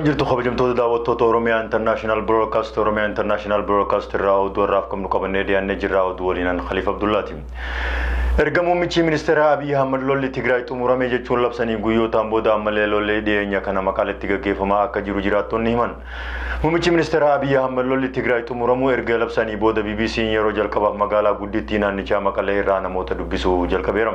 Jirtu kabajamtoota daawwattoota Oromiyaa International Broadcast, Oromiyaa International Broadcast irraa oduu har'aaf qabnu qabannee dhiyaannee jirra. Oduu waliinaan Khaliif Abdullaati. Erga muummichi ministeera Abiy Ahmad lolli Tigraay xumurame jechuun labsanii guyyootaan booda ammallee lolli dhiyeenya kana Maqaaleetti gaggeeffamaa akka jiru jiraattonni himan. Muummichi ministeera Abiy Ahmad lolli Tigraay xumuramuu erga labsanii booda BBC'n yeroo jalqabaaf magaalaa guddittii naannichaa Maqalee irraa namoota dubbisuu jalqabeera.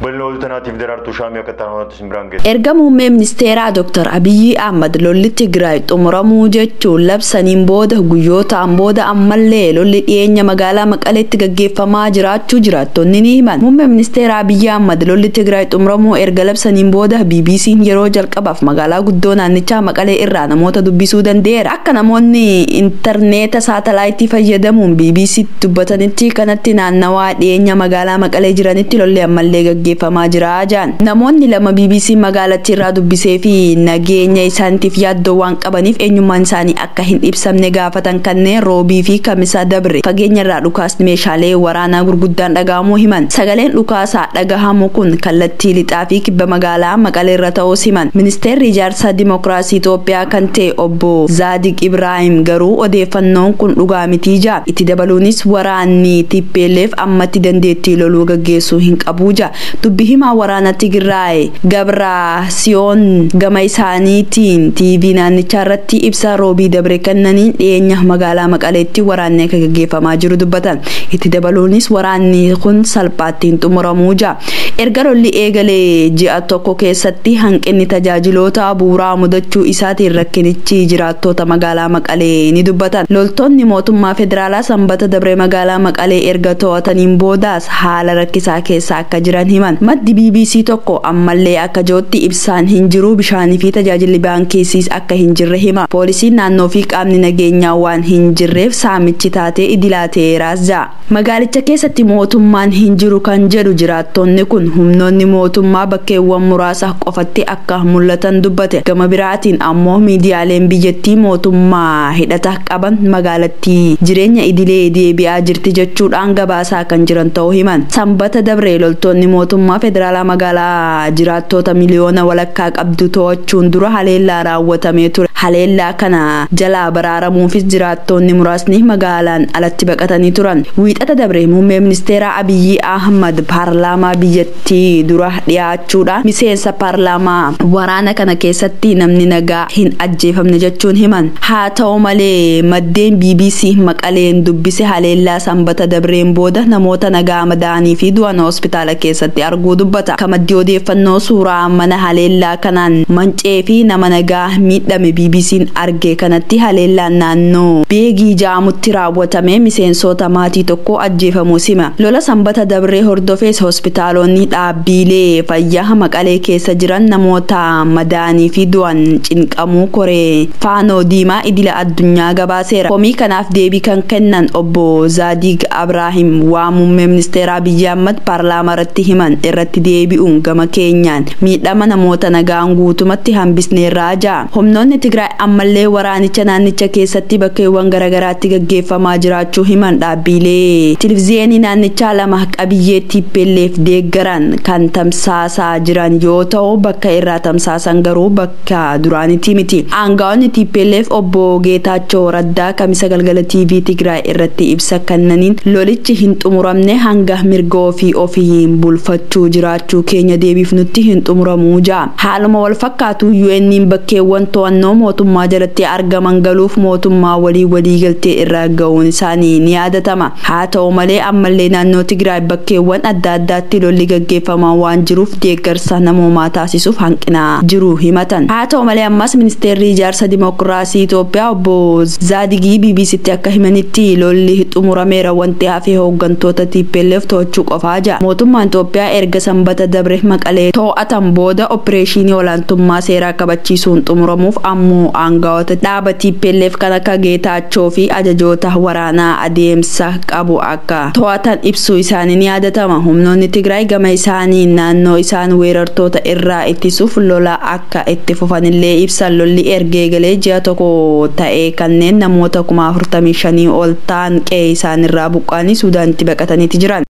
Bal'ina oduu tanaatiif Daraartuu Shaamii akka taanootti simbiraan geesse. Erga muummee ministeeraa Dr. Abiyyi Ahmad lolli Tigraay xumuramuu jechuun labsaniin booda guyyootaan booda ammallee lolli dhiyeenya magaalaa Maqaleetti gaggeeffamaa jiraachuu jiraattonni ni himan. Muummee ministeera Abiyyi Ahmad lolli Tigraay xumuramuu erga labsaniin booda BBC'n yeroo jalqabaaf magaalaa guddoo naannichaa Maqalee irraa namoota dubbisuu danda'eera. Akka namoonni intarneeta saatalaayitii fayyadamuun BBC dubbatanitti kanatti naannawaa dhiyeenya magaalaa Maqalee jiranitti lolli ammallee gaggeeffamaa jira jedhan. Namoonni lama BBC magaalattii irraa dubbisee fi nageenya isaaniitiif yaaddoo waan qabaniif eenyummaan isaanii akka hin ibsamne gaafatan kanneen roobii fi kamisa dabre fageenya irraa dhukaasni meeshaalee waraanaa gurguddaan dhaga'amuu himan. Sagaleen dhukaasaa dhagahamu kun kallattii lixaa fi kibba magaalaa Maqalee irra ta'uus himan. Ministeerri ijaarsa Dimookiraasii Itoophiyaa kan ta'e obbo Zaadiq Ibraahim garuu odeeffannoon kun dhugaa mitii jaa. Itti dabaluunis waraanni TPLF ammatti dandeettii loluu gaggeessuu hin qabu jaa. Dubbi himaa waraana Tigraay Gabra Siyoon gama isaaniitiin TV naannichaa irratti ibsa roobii dabre kennaniin dhiyeenya magaalaa Maqaleetti waraanni akka gaggeeffamaa jiru dubbatan. Itti dabaluunis waraanni kun salphaatti hin xumuramuu jaa. Erga lolli eegalee ji'a tokko keessatti hanqinni tajaajiloota bu'uuraa mudachuu isaatiin rakkinichi jiraattota magaalaa Maqalee ni dubbatan. Loltoonni mootummaa federaalaa sanbata dabre magaalaa Maqalee erga to'ataniin boodaas haala rakkisaa keessa akka jiran himan. Maddi BBC tokko ammallee akka jirutti ibsaan hin jiru, bishaanii fi tajaajilli baankiisiis akka hin jirre hima. Poolisiin naannoo fi qaamni nageenyaa waan hin jirreef saamichi taatee idilaateeraas ja'a. Magaalicha keessatti mootummaan hin jiru kan jedhu jiraattonni kun humnoonni mootummaa bakkeewwan muraasa qofatti akka mul'atan dubbate. Gama biraatiin ammoo miidiyaaleen biyyattii mootummaa hidhata qaban magaalattii jireenya idilee deebi'aa jirti jechuudhaan gabaasaa kan jiran ta'uu himan. Sanbata dabre loltoonni mootummaa federaalaa magaalaa jiraattota miliyoona walakkaa qabdu to'achuun dura haleellaa raawwatamee ture. Haleellaa kana jalaa baraaramuufis jiraattonni muraasni magaalaan alatti baqatanii turan. Wiixata dabre muummee ministeera Abiyyi Ahmad paarlaamaa biyyattii dura dhiyaachuudhaan miseensa paarlaamaa waraana kana keessatti namni nagaa hin ajjeefamne jechuun himan. Haa ta'u malee maddeen BBC Maqaleen dubbise haleellaa sanbata dabreen booda namoota nagaa madaanii fi du'an hospitaala keessatti arguu dubbata. Ka maddi odeeffannoo suuraa mana haleellaa kanaan mancee fi nama nagaa miidhame BBC'n arge kanatti haleellaan naannoo Beegii ja'amutti raawwatame miseensota maatii tokko ajjeefamuu sima. Lola sanbata dabree hordofees hospitaalonni dhaabbilee fayyaa Maqalee keessa jiran namoota madaanii fi du'an cinqamuu koree faanoo diimaa idila addunyaa gabaaseera. Komii kanaaf deebii kan kennan obbo Zaadiq Abraahim waa muummee ministeera Abiyyi Ahmad paarlaamaa irratti himan irratti deebi'uun gama keenyaan miidhama namoota nagaan guutumatti hambisneerraa ja'a. Humnoonni Tigraay ammallee waraanicha naannicha keessatti bakkeewwan garaagaraatti gaggeeffamaa jiraachuu himan. Dhaabbilee televizyiinii naannichaa lama qabiyyee TPLF deeggaran kan tamsaasaa jiran yoo ta'u bakka irraa tamsaasan garuu bakka duraanitti miti. Aangaa'onni TPLF obbo Geetaachoo Raddaa kamisa galgala TV Tigraay irratti ibsa kennaniin lolichi hin xumuramne hanga mirga ofii ofiin bulfachuu jiraachuu keenya deebifnutti hin xumuramuu ja'a. Haaluma wal fakkaatu UN'n bakkeewwan to'annoo mootummaa jalatti argaman galuuf mootummaa walii waliigaltee irra ga'uun isaanii ni yaadatama. Haa ta'u malee ammallee naannoo Tigraay bakkeewwan adda addaatti lolli gaggeeffamaa waan jiruuf deeggarsa namoomaa taasisuuf hanqina jiru himatan. Haa ta'u malee ammas ministeerri ijaarsa Dimookiraasii Itoophiyaa obbo Zaadigii BBCtti akka himanitti lolli xumurameera, wanti hafe hooggantoota TPLF to'achuu qofaa ja'a. Mootummaan Itoophiyaa erga sanbata dabre Maqalee to'atan booda opereeshinii olaantummaa seeraa kabachiisuun xumuramuuf ammoo aangawoota dhaaba TPLF kan akka Geetaachoo fi ajajoota waraanaa adeemsa qabu akka to'atan ibsuu isaanii ni yaadatama. Humnoonni Tigraay gama isaanii naannoo isaan weerartoota irraa ittisuuf lola akka itti fufanillee ibsan. Lolli erga eegalee ji'a tokko ta'e kanneen namoota 45,000 ol ta'an qe'ee isaanirraa buqqa'anii Suudaanitti baqataniiti jiran.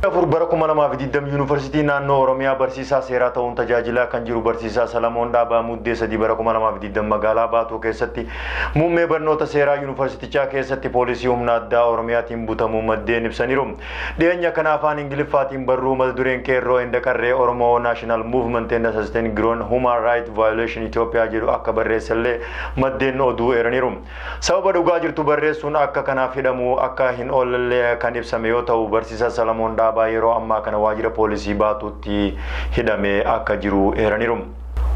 Afur bara 2020 Yuunivarsiitii naannoo Oromiyaa barsiisaa seeraa ta'uun tajaajilaa kan jiru barsiisaa Salamoon Dhaabaa Muddee 3 bara 2020 magaalaa Baatuu keessatti muummee barnoota seeraa yuunivarsiitichaa keessatti poolisii humna addaa Oromiyaatiin butamuu maddeen ibsaniiru. Dhiyeenya kana afaan Ingiliffaatiin barruu mata dureen qeerroo inda qarree Oromoo National Movement and Sustain Grown Human Rights Violation Itoophiyaa jedhu akka barreessallee maddeen oduu eeraniiru. Sababa dhugaa jirtu barreessuun akka kanaaf hidhamuu akka hin oollee kan ibsame yoo ta'u barsiisaa Salamoon Dhaabaa yeroo ammaa kana waajjira poolisii Baatuutti hidhamee akka jiru eeraniiru.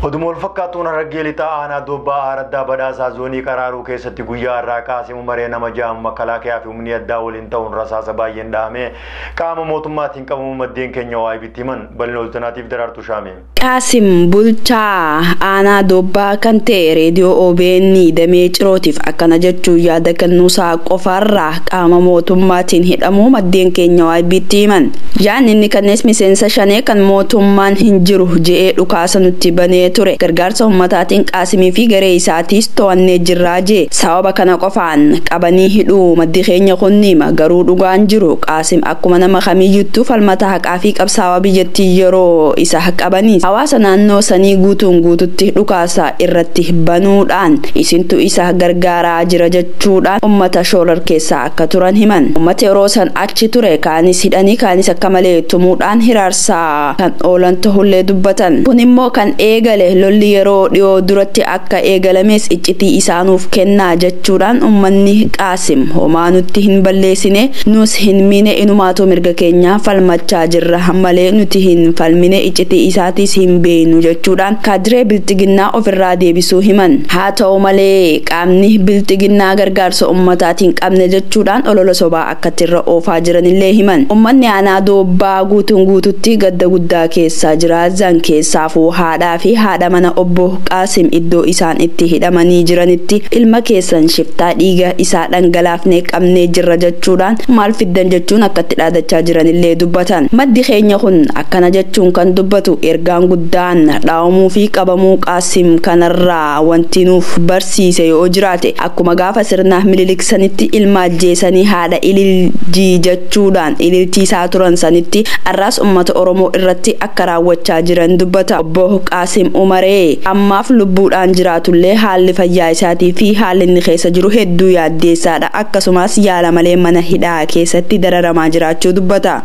Oduma wal fakkaatuun Harargee Lixaa aanaa Dobbaa Araddaa Badhaasaa zoonii Qaraaruu keessatti guyyaa har'aa Qaasimu Maree nama ja'amu makalaakiyaa fi humni addaa waliin ta'uun rasaasa baay'een dhahamee qaama mootummaatiin qabamu maddeen keenya OIBtti himan. Bal'ina oltanaatiif Daraartuu Shaame. Qaasim bulchaa aanaa Dobbaa kan ta'e reediyoo OBN damee cirootiif akkana jechuun yaada kennuusaa qofaarraa qaama mootummaatiin hidhamuu maddeen keenya OIBtti himan. Yaadni inni kannees miseensa shanee kan mootummaan hin jiru je'ee dhukaasa nutti banee ture. Gargaarsa uummataatiin Qaasimii fi garee isaatiis to'annee jirraa jee. Sababa kana qofaan qabanii hidhuu maddi keenya kunniima garuu dhugaan jiru Qaasim akkuma nama kamiyyuttuu falmata haqaa fi qabsaawaa biyyattii yeroo isa qabanii hawaasa naannoo sanii guutuun guututti dhukaasa irratti banuudhaan isintu isa gargaaraa jira jechuudhaan uummata shoolar keessaa akka turan himan. Uummata yeroo san achi ture kaanis hidhanii kaanis akka malee tumuudhaan hiraarsaa kan oolan ta'ullee dubbatan. Kun immoo kan eegale lolli yeroo dhiyoo duratti akka eegalames iccitii isaanuuf kennaa jechuudhaan uummanni Qaasim homaa nutti hin balleessine nus hin miine inumaatu mirga keenya falmachaa jirra malee nuti hin falmine iccitii isaatis hin beeknu jechuudhaan kaadiree bilxiginnaa ofirraa deebisuu himan. Haa ta'u malee qaamni bilxiginnaa gargaarsa uummataatiin qabne jechuudhaan olola sobaa akkatti irra oofaa jiranillee himan. Uummanni aanaa Dobbaa guutuun guututti gadda guddaa keessaa jira. Zan keessaafuu haadhaa fi haadha mana obbo Qaasim iddoo isaan itti hidhamanii jiranitti ilma keessan shiftaa dhiiga isaa dhangalaafnee qabnee jirra jechuudhaan maal fiddan jechuun akkatti dhaadachaa jiranillee dubbatan. Maddi keenya kun akkana jechuun kan dubbatu ergaan guddaan dhaawamuu fi qabamuu Qaasim kanarraa wanti nuuf barsiise yoo jiraate akkuma gaafa sirna Minilik sanitti ilma ajjeesanii haadha ililchii jechuudhaan ililchiisaa turan sanitti arraas uummata Oromoo irratti akka raawwachaa jiran dubbata. Obbo Qaasim Umaree ammaaf lubbuudhaan jiraatullee haalli fayyaa isaatii fi haalli inni keessa jiru hedduu yaaddeessaadha. Akkasumas yaala malee mana hidhaa keessatti dararamaa jiraachuu dubbata.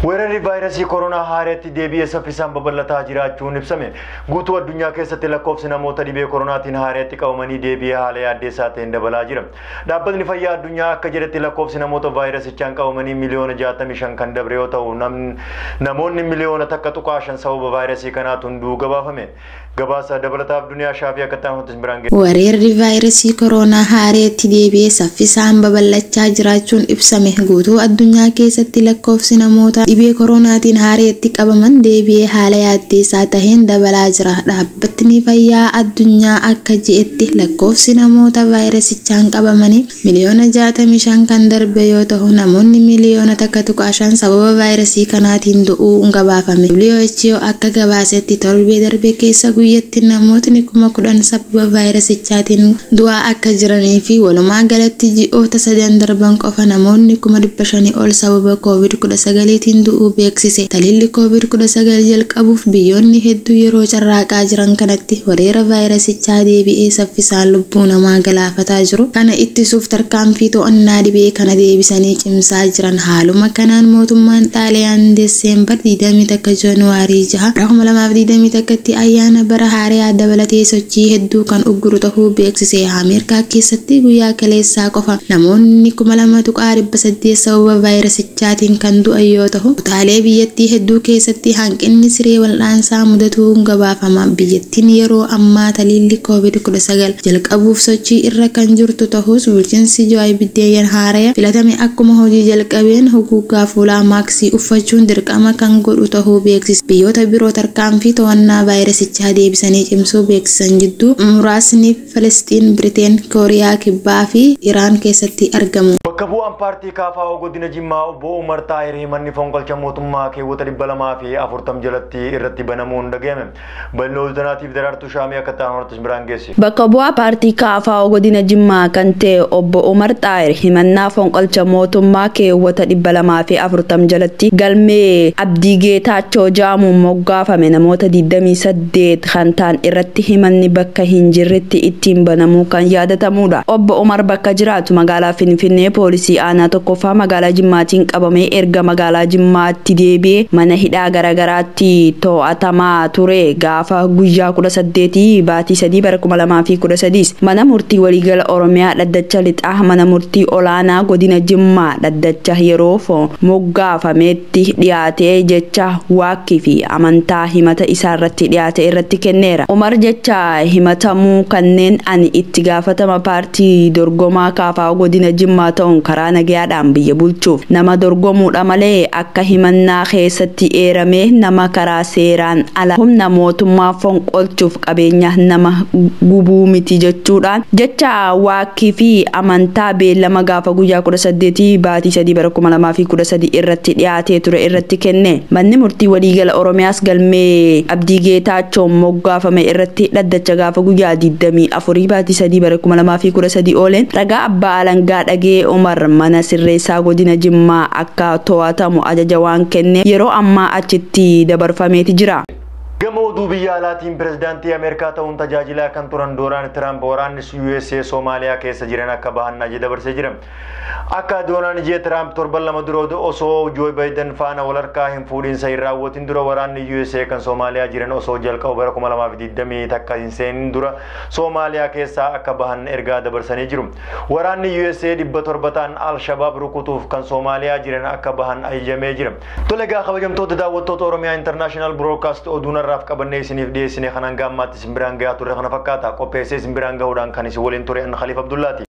Weerarri vaayirasii koronaa haareetti deebi'ee saffisaan babal'ataa jiraachuun ibsame. Guutuu addunyaa keessatti lakkoofsi namoota dhibee koronaatiin haareetti qabamanii deebi'ee haala yaaddeessaa ta'een dabalaa jira. Dhaabbatni fayyaa addunyaa akka jedhetti lakkoofsi namoota vaayirasichaan qabamanii miliyoona 65 kan dabre yoo ta'u namoonni miliyoona 1.5 sababa vaayirasii kanaatu hunduu gabaafame. Gabaasa dabalataaf Duniyaa Shaafii akka ta'an biraan ga'e. Weerarri vaayirasii koronaa haareetti deebi'ee saffisaan babal'achaa jiraachuun ibsame. Guutuu addunyaa keessatti lakkoofsi namoota dhibee koronaatiin haareetti qabaman deebi'ee haala yaaddeessaa taheen dabalaa jira. Dhaabbatni fayyaa addunyaa akka jedhetti lakkoofsi namoota vaayirasichaan qabamanii miliyoona 65 kan darbe yoo ta'u namoonni miliyoona 1.5 sababa vaayirasii kanaatiin du'uun gabaafame. WHO akka gabaasetti torbee darbe keessa guyyatti namootni 10,000 sababa vaayirasichaatiin du'aa akka jiranii fi walumaa galatti ji'oota 3 darban qofa namoonni 500,000 ol sababa COVID-19tiin du'uu beeksise. Taliilli COVID-19 jalqabuuf biyyoonni hedduu yeroo carraaqaa jiran kanatti weerara vaayirasichaa deebi'ee saffisaan lubbuu namaa galaafataa jiru kana ittisuuf tarkaanfii to'annaa dhibee kana deebisanii cimsaa jiran. Haaluma kanaan mootummaan Xaaliyaan Deseembar 21 Jaanuwaarii 6 2021 ayyaana bara haaraa dabalatee sochii hedduu kan ugguru ta'uu beeksise. Ameerikaa keessatti guyyaa kaleessaa qofa namoonni 2,800 sababa vaayirasichaatiin kan du'an yoo ta'u kutaalee biyyattii hedduu keessatti hanqinni siree wal'aansaa mudatuun gabaafama. Biyyattiin yeroo ammaa taliilli COVID-19 jalqabuuf sochii irra kan jirtu ta'us bulchiinsi Joo Biden haaraa filatame akkuma hojii jalqabeen huguuggaa fuulaa maaksii uffachuun dirqama kan godhu ta'uu beeksise. Biyyoota biroo tarkaanfii to'annaa vaayirasichaa deebisanii cimsuu beeksisan jidduu muraasni Filistiin, Biriteen, Kooriyaa Kibbaa fi Iraan keessatti argamu. Bakka bu'aan paartii KFO godina Jimmaa obbo Umar Taahir himanni fonqolchaa fonqolcha mootummaa keewwata 240 jalatti irratti banamuun dhagahame. Bal'oo Danaatiif Daraartuu Shaamii akka ta'an hortis biraan geesse. Bakka bu'aa paartii KFO godina Jimmaa kan ta'e obbo Umar Xaayir himannaa fonqolcha mootummaa keewwata 240 jalatti galmee Abdii Geetaachoo jaamuun moggaafame namoota 28 kan ta'an irratti himanni bakka hin jirretti ittiin banamuu kan yaadatamudha. Obbo Umar bakka jiraatu magaalaa Finfinnee poolisii aanaa tokkoffaa magaalaa Jimmaatiin qabamee erga magaalaa Jimmaatti deebi'ee mana hidhaa garaagaraatti to'atamaa ture gaafa guyyaa 18 baatii 3 bara 2013 mana murtii waliigala Oromiyaa dhaddacha lixaa mana murtii olaanaa godina Jimmaa dhaddacha yeroo moggaafametti dhiyaatee jecha waakkii fi amantaa himata isaarratti dhiyaate irratti kenneera. Umar jecha himatamuu kanneen ani itti gaafatama paartii dorgomaa KFO godina Jimmaa ta'uun karaa nagayaadhaan biyya bulchuuf nama dorgomuudha malee akka himannaa keessatti eerame nama karaa seeraan ala humna mootummaa fonqolchuuf qabeenya nama gubuu miti jechuudhaan jecha waakkii fi amantaa beellama gaafa guyyaa 18 baatii 3 bara 2013 irratti dhiyaatee ture irratti kenne. Manni murtii waliigala Oromiyaas galmee Abdii Geetaachoon moggaafame irratti dhaddacha gaafa guyyaa 24 baatii 3 bara 2013 ooleen ragaa abbaa alangaa dhagee Umar mana sirreessaa godina Jimmaa akka to'atamu ajaja waan kenne yeroo ammaa achitti dabarfameeti jira. Gama oduu biyya alaatiin pirezidaantii Ameerikaa ta'uun tajaajilaa kan turan Doonaald Tiraamp waraanni USA Soomaaliyaa keessa jiran akka bahan ajaja dabarsee jira. Akka Doonaald J. Tiraamp torban lama dura osoo Joo Baayiden faana wal harkaa hin fuudhinsa hin raawwatin dura waraanni USA kan Soomaaliyaa jiran osoo jalqabu bara 2020 takka hin seenin dura Soomaaliyaa keessaa akka bahan ergaa dabarsanii jiru. Waraanni USA 700 ta'an Al-Shabaab rukutuuf kan Soomaaliyaa jiran akka bahan ajajamee jira. Tole egaa kabajamtoota daawwattoota Oromiyaa International Broadcast oduun har'aaf qabannee isiniif dhiyeessine kanaan gaammaatti isin biraan gahaa turre kana fakkaata. Qopheessee isin biraan gahuudhaan kan isin waliin ture an Khaliif Abdullaati.